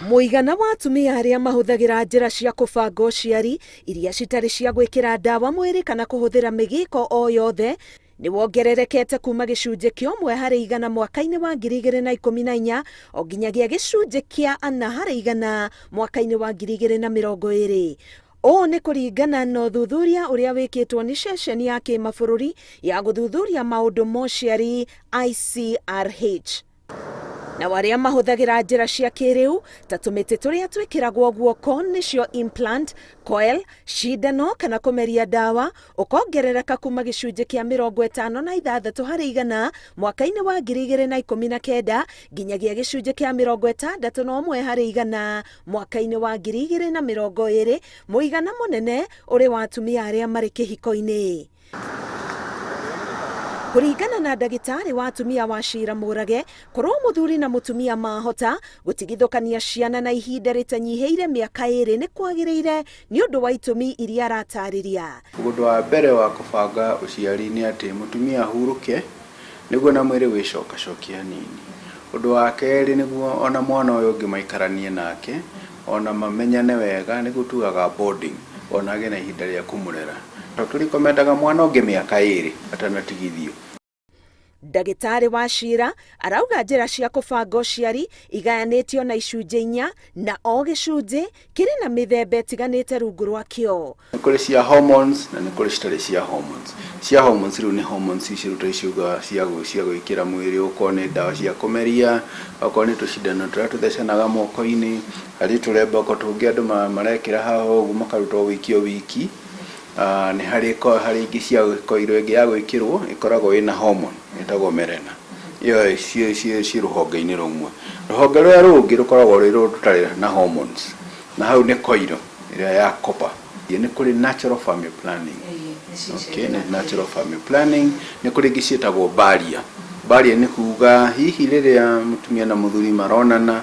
Mũigana wa atumia arĩa mahũthagĩra njĩra cia kũbanga ũciari iria citarĩ cia gwĩkĩra ndawa mwĩrĩ kana kũhũthĩra mĩgĩko o yothe nĩ wongererekete kuma gĩcunjĩ kĩa 1% mwaka-inĩ wa 2014 o nginyagia gĩcunjĩ kĩa 4% mwaka-inĩ wa 2020. Ũũ nĩ kũringana na ũthuthuria ũrĩa wĩkĩtwo nĩ ceceni ya kĩmabũrũri ya gũthuthuria maũndũ ma ũciari ICRH. Nao arĩa mahũthagĩra njĩra cia kĩrĩu ta tũmĩtĩ tũrĩa twĩkĩragwo guoko nĩcio implant, coil, cindano kana kũmeria ndawa ũkongerereka kuma gĩcunjĩ kĩa 56% mwaka-inĩ wa 2019 nginyagia gĩcunjĩ kĩa 61% mwaka-inĩ wa 2020, mũigana mũnene ũrĩ wa atumia arĩa marĩ kĩhiko-inĩ. Kũringana na ndagĩtarĩ wa atumia wa Cira Mũrage, korwo mũthuri na mũtumia mahota gũtigithũkania ciana na ihinda rĩtanyihĩire mĩaka 2 nĩ kwagĩrĩire nĩ ũndũ wa itũmi iria aratarĩria. Ũndũ wa mbere wa kũbanga ũciari nĩ atĩ mũtumia ahurũke nĩguo na mwĩrĩ wĩcokacokie hanini. Ũndũ wa kerĩ nĩguo ona mwana ũyũ ũngĩ maikaranie nake ona mamenyane wega, nĩguo tugaga bonding, ona agĩe na ihinda rĩa kũmũrera. Tũrikomendaga mwana ũngĩ mĩaka 2 atanatigithio. Ndagĩtarĩ wa Cira arauga njĩra cia kũbanga ũciari igayanĩtio na icunjĩ 4 na o gĩcunjĩ kĩrĩ na mĩthemba ĩtiganĩte rungu rwakĩo. Nĩ kũrĩ cia hormones na nĩ kũrĩ citarĩ cia hormones. Cia hormones rĩu nĩ hormones ici rĩu ciuga cia gwĩkĩra mwĩrĩ, okorwo nĩ ndawa cia kũmeria, okorwo nĩ tũcindano tũrĩa tũthecanaga moko-inĩ, harĩ tũrembeko tũngĩ andũ marekĩra haha ũguo makarutwo wiki o wiki. Nĩ harĩ harĩ ingĩ cia koiro ĩngĩ ya gwĩkĩrwo ĩkoragwo ĩna hormone ĩtagwo Mirena. Ĩyo ciĩ rũhonge-inĩ rũmwe. Rũhonge rũrĩa rũngĩ rũkoragwo rwĩ rũtarĩ na hormones, na hau nĩ koiro ĩrĩa ya copper. Nĩ kũrĩ natural family planning. Okay, nĩ natural family planning. Nĩ kũrĩ ingĩ ciĩtagwo barrier. Barrier nĩ kuga hihi rĩrĩa mũtumia na mũthuri maronana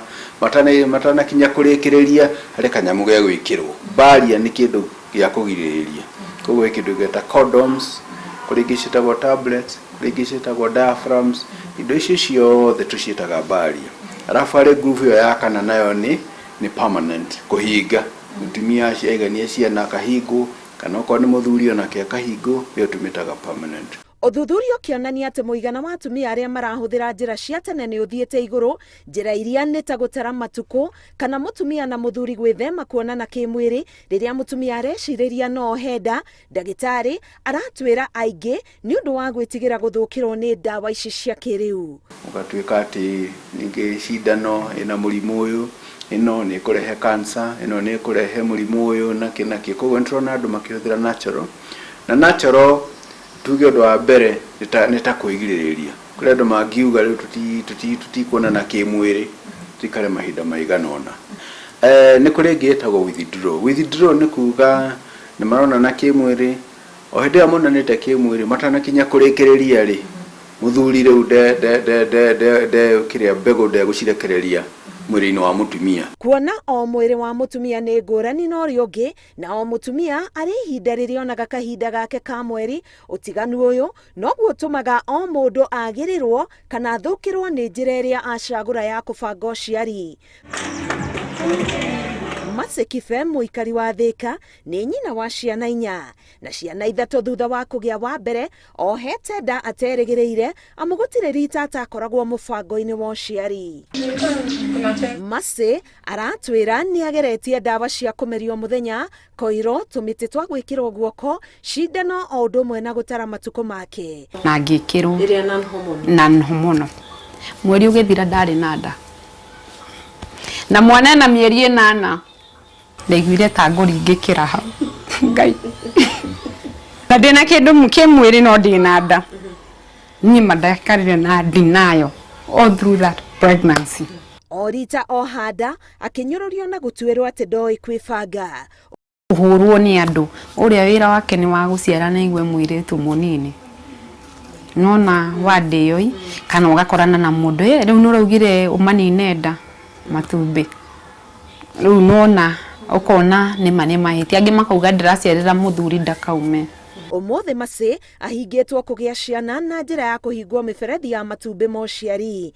matanakinya kũrĩkĩrĩria harĩ kanyamũ ge gwĩkĩrwo. Barrier nĩ kĩndũ gĩa kũgirĩrĩria. Koguo gwĩ kĩndũ gĩta condoms, kũrĩ ingĩ ciĩtagwo tablets, kũrĩ ingĩ ciĩtagwo diaphragms. Indo icio ciothe tũciĩtaga barrier. Arabu harĩ group ĩyo ya kana nayo nĩ permanent, kũhinga. Mũtumia aigania ciana akahingwo, kana okorwo nĩ mũthuri onake akahingwo, ĩyo tũmĩtaga permanent. Ũthuthuria ũkĩonania atĩ mũigana wa atumia arĩa marahũthĩra njĩra cia tene nĩ ũthiĩte igũrũ. Njĩra iria nĩ ta gũtara matukũ kana mũtumia na mũthuri gwĩthema kuonana kĩmwĩrĩ rĩrĩa mũtumia arecirĩria no ohe nda. Ndagĩtarĩ aratwĩra aingĩ nĩ ũndũ wa gwĩtigĩra gũthũkĩrwo nĩ ndawa ici cia kĩrĩu. Ũgatuĩka atĩ ningĩ cindano ĩna mũrimũ ũyũ, ĩno nĩ ĩkũrehe cancer, ĩno nĩ ĩkũrehe mũrimũ ũyũ na kĩ na kĩ. Koguo nĩ tũrona andũ makĩhũthĩra natural. Na natural tuge ũndũ wa mbere nĩ ta kwĩgirĩrĩria. Kũrĩ andũ mangiuga rĩu tũtikuonana kĩmwĩrĩ tũikare mahinda maigana ũna. Nĩ kũrĩ ĩngĩ ĩtagwo withdraw. Withdraw nĩ kuga nĩ maronana kĩmwĩrĩ, o hĩndĩ ĩrĩa monanĩte kĩmwĩrĩ matanakinya kũrĩkĩrĩria rĩ, mũthuri rĩu nde kĩrĩa mbegũ ndegũcirekereria mwĩrĩ-inĩ wa mũtumia. Kuona o mwĩrĩ wa mũtumia nĩ ngũrani na ũrĩa ũngĩ, na o mũtumia arĩ ihinda rĩrĩa onaga kahinda gake ka mweri, ũtiganu ũyũ noguo ũtũmaga o mũndũ agĩrĩrwo kana athũkĩrwo nĩ njĩra ĩrĩa acagũra ya kũbanga ũciari. Mercy Kibe, mũikari wa Thĩka, nĩ nyina wa ciana 4 na ciana 3 thutha wa kũgĩa wa mbere ohete nda aterĩgĩrĩire, amu gũtirĩ rita atakoragwo mũbango-inĩ wa ũciari. Mercy aratwĩra nĩ ageretie ndawa cia kũmerio mũthenya, koiro, tũmĩtĩ twa gwĩkĩrwo guoko, cindano o ũndũ ũmwe na gũtara matukũ make. Na ngĩkĩrwo Ĩrĩa non-hormonal. Non-hormonal. Mweri ũgĩthira ndarĩ na nda. Na mwana ena mĩeri 8. Ndaiguire ta ngũringĩkĩra hau. Ngai. Na ndĩna kĩndũ kĩ mwĩrĩ no ndĩna nda. Niĩ ma ndakarire na denial all through that pregnancy. O rita oha nda akĩnyũrũrio na gũtuĩrwo atĩ ndoĩ kwĩbanga. Kũhũrwo nĩ andũ ũrĩa wĩra wake nĩ wa gũciara na igue mũirĩtu mũnini. Nona wandĩoi kana ũgakorana na mũndũ, rĩu nĩ ũraugire ũmanine nda matumbĩ. Rĩu nona ũkona nĩma nĩ mahĩtia, angĩ makauga ndĩraciarĩra mũthuri ndakaume. Ũmũthĩ Mercy ahingĩtwo kũgĩa ciana na njĩra ya kũhingwo mĩberethi ya matumbĩ ma ũciari.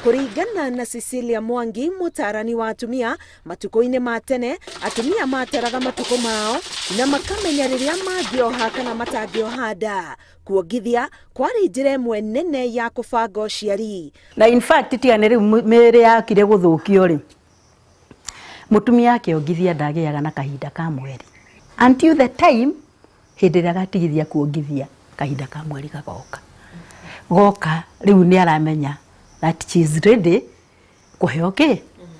Kũringana na Cecilia Mwangi, mũtaarani wa atumia, matukũ-inĩ ma tene atumia mataraga matukũ mao na makamenya rĩrĩa mangĩoha kana matangĩoha nda. Kuongithia kwarĩ njĩra ĩmwe nene ya kũbanga ũciari. Na in fact tiga nĩ rĩu mĩĩrĩ yakire gũthũkio rĩ, mũtumia akĩongithia ndagĩaga na kahinda ka mweri until the time hĩndĩ ĩrĩa agatigithia kuongithia, kahinda ka mweri gagoka. Goka rĩu nĩ aramenya that she is ready kũheo kĩ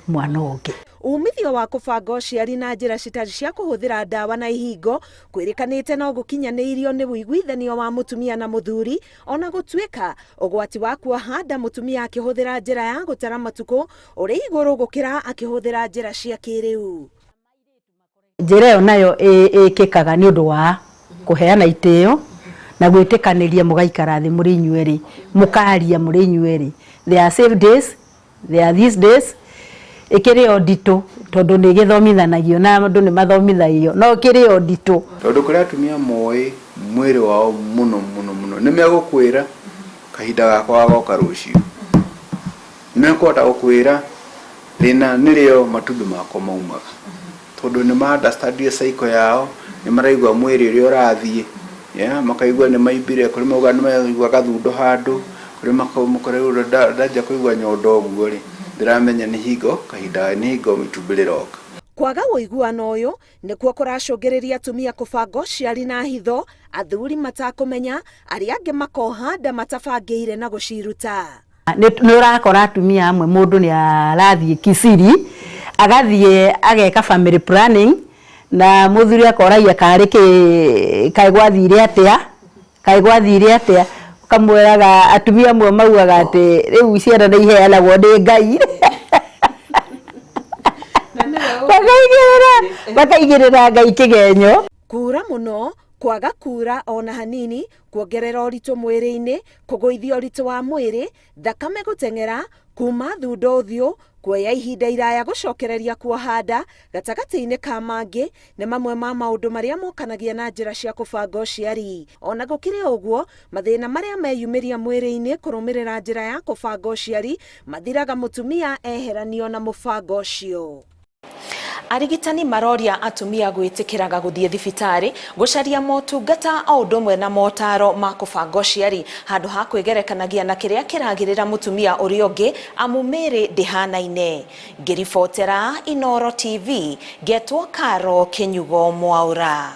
mwana ũngĩ. Umithio wa kũbanga ũciari na njĩra citarĩ cia kũhũthĩra ndawa na ihingo kwĩrĩkanĩte no gũkinyanĩirio nĩ ũiguithanio wa mũtumia na mũthuri, ona gũtuĩka ũgwati wa kuoha nda mũtumia akĩhũthĩra njĩra ya gũtara matukũ ũrĩ igũrũ gũkĩra akĩhũthĩra njĩra cia kĩrĩu. Njĩra ĩyo nayo ĩkĩkaga nĩ ũndũ wa kũheana itĩo na gwĩtĩkanĩria, mũgaikara thĩ mũrĩ inyuerĩ, mũkaria mũrĩ inyuerĩ. There are safe days, there are these days. Ĩkĩrĩ o nditũ tondũ nĩ ĩgĩthomithanagio na andũ nĩ mathomithagio, no ĩkĩrĩ o nditũ. Tondũ kũrĩ atumia moĩ mwĩrĩ wao mũno mũno mũno, nĩ megũkwĩra kahinda gakwa gagoka rũciũ, nĩ mekũhota gũkwĩra rĩna nĩrĩo matumbĩ makwa maumaga, tondũ nĩ ma understand cycle yao, nĩ maraigua mwĩrĩ ũrĩa ũrathiĩ, yeah, makaigua nĩ maimbire, kũrĩ mauga nĩ maraigua gathundo handũ, kũrĩ makorwo ndanjia kũigua nyondo ũguo rĩ, ndĩramenya nĩ hingo kahinda, nĩ hingo itumbĩ rĩroka. Kwaga ũiguano ũyũ nĩkuo kũracũngĩrĩria atumia kũbanga ũciari na hitho, athuri matakũmenya, arĩa angĩ makoha nda matabangĩire na gũciruta. Nĩ ũrakora atumia amwe mũndũ nĩ arathiĩ Kisiri, agathiĩ ageka family planning, na mũthuri akoragia karĩ kĩ, kaĩ gwathire atĩa, kaĩ gwathire atĩa. Ũkamwĩraga atumia amwe maugaga atĩ rĩu ciana nĩ iheanagwo nĩ Ngai, makaigĩrĩra Ngai kĩgenyo. Kura mũno, kwaga kura ona hanini, kuongerera ũritũ mwĩrĩ-inĩ, kũgũithia ũritũ wa mwĩrĩ, thakame gũteng'era, kuma thundo ũthiũ, kuoya ihinda iraya gũcokereria kuoha nda, gatagatĩ-inĩ ka mangĩ, nĩ mamwe ma maũndũ marĩa mokanagia na njĩra cia kũbanga ũciari. Ona gũkĩrĩ ũguo, mathĩna marĩa meyumĩria mwĩrĩ-inĩ kũrũmĩrĩra njĩra ya kũbanga ũciari mathiraga mũtumia eheranio na mũbango ũcio. Arigitani maroria atumia gwĩtĩkĩraga gũthiĩ thibitarĩ gũcaria motungata o ũndũ ũmwe na motaro ma kũbanga ũciari handũ ha kwĩgerekanagia na kĩrĩa kĩragĩrĩra mũtumia ũrĩa ũngĩ, amu mĩĩrĩ ndĩhanaine. Ngĩribotera Inooro TV, ngetwo Karo Kĩnyugo Mwaũra.